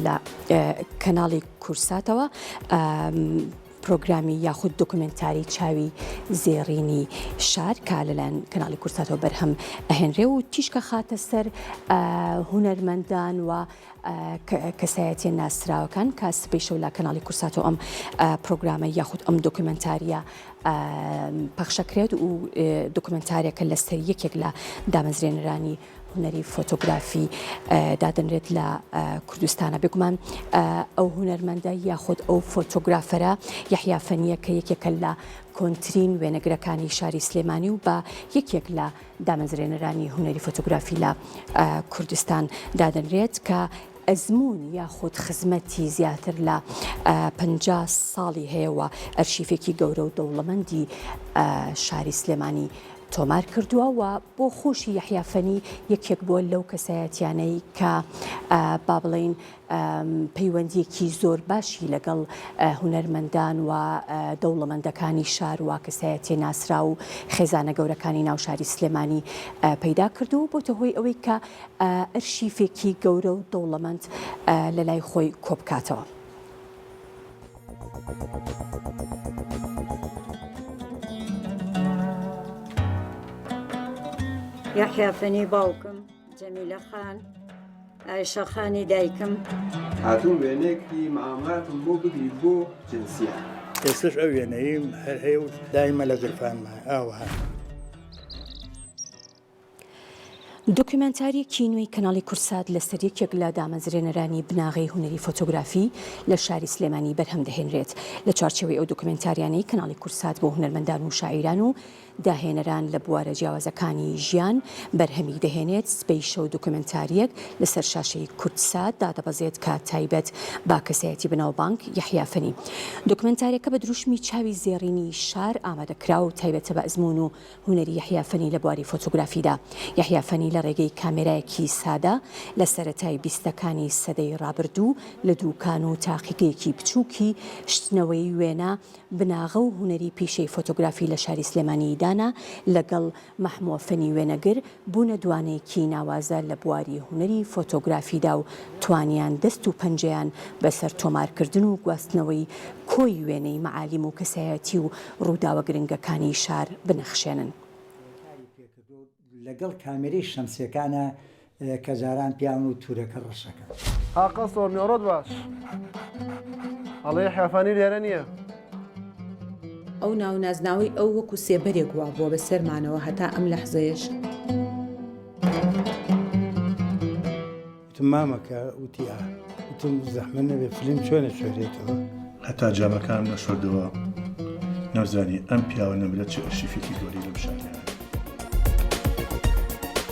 لە کەناڵی کورساتەوە پرۆگرامی یاخود دۆکومێنتاری چاوی زێڕینی شار کە لەلایەن کەناڵی کورساتەوە بەرهەم ئەهێنرێ و تیشکە خاتە سەر هونەرمەندان و کەسایەتیە ناسراوەکان کە سبەی شەو لە کەناڵی کورساتەوە ئەم پرۆگرامە یاخود ئەم دۆکومێنتاریە پەخشەکرێت و دۆکومێنتارێکە لەسەر یەکێک لە دامەزرێنەرانی هونەری فۆتۆگرافی دادەنرێت لە کوردستانە بێگومان ئەو هونەرمەندە یاخود ئەو فۆتۆگرافەرە یەحیا فەنیە کە یەکێکە لە کۆنترین وێنەگرەکانی شاری سلێمانی و بە یەکێک لە دامەزرێنەرانی هونەری فۆتۆگرافی لە کوردستان دادەنرێت کە ئەزموون یاخود خزمەتی زیاتر لە 50 ساڵی هەیە و ئەرشیفێکی گەورە و دەوڵەمەندی شاری سلێمانی تۆمار کردووە و بۆ خۆشی یەحیا فەنی یەکێک بووە لەو کەسایەتیانەی کە با بڵێین پەیوەندیەکی زۆر باشی لەگەڵ هونەرمەندان و دەوڵەمەندەکانی شار و کەسایەتیە ناسراو و خێزانە گەورەکانی ناو شاری سلێمانی پەیدا کردو و بۆتە هۆی ئەوەی کە ئەرشیفێکی گەورە و دەوڵەمەند لەلای خۆی کۆبکاتەوە. یەحیا فەنی باوکم، جەمیلە خان، ئایشە خانی دایکم. هاتووم وێنەیەکی ماماتم بۆ بگری بۆ جنسیە. ئێستەش ئەو وێنەیم هەر هەیە و دایمە لە زلفانما ئاوەها. دۆکیومێنتارییەکی نوێی کەناڵی کوردسات لەسەر یەکێک لە دامەزرێنەرانی بناغەی هونەری فۆتۆگرافی لە شاری سلێمانی بەرهەم دەهێنرێت. لە چوارچێوەی ئەو دۆکیومێنتاریانەی کەناڵی کوردسات بۆ هونەرمەندان و شاعیران و داهێنەران لە بوارە جیاوازەکانی ژیان بەرهەمی دەهێنێت، سبەی شەو دۆکیومێنتارییەک لەسەر شاشەی کوردسات دادەبەزێت کە تایبەت بە کەسایەتی بەناوبانگ یەحیا فەنی. دۆکیومێنتارییەکە بە دروشمی چاوی زێڕینی شار ئامادەکرا و تایبەتە بە ئەزموون و هونەری یەحیا فەنی لە بواری فۆتۆگرافیدا. یەحیا فەنی لە ڕێگەی کامێرایەکی سادە لە سەرەتای بیستەکانی سەدەی ڕابردوو لە دووکان و تاقیگەیەکی بچووکی شتنەوەی وێنە بناغە و هونەری پیشەی فۆتۆگرافی لە شاری سلێمانی دانا لەگەڵ مەحموە فەنی وێنەگر بوونە دوانەیەکی ناوازە لە بواری هونەری فۆتۆگرافیدا و توانیان دەست و پەنجەیان بەسەر تۆمارکردن و گواستنەوەی کۆی وێنەی مەعالیم و کەسایەتی و ڕووداوە گرنگەکانی شار بنەخشێنن. کاری پێکردووە لەگەڵ کامێرەی شەمسیەکانە کە جاران پیاون و تورەکە ڕەشەکە. هاقا سۆرنیۆرۆت باش ئەڵێ یەحیا فانی لێرە نییە. ئەو ناو و نازناوەی ئەو وەکو سێبەرێک وابووە بە سەرمانەوە هەتا ئەم لەحزەیەش. وتم مامە کە وتی ئا. وتم زەحمەت نەبێ فلیم چۆن ئەشۆرێتەوە؟ هەتا جامەکانم نەشۆردەوە نەمزانی ئەم پیاوە نەمرە چ ئەرشیفێکی گەورەی لەم شارە.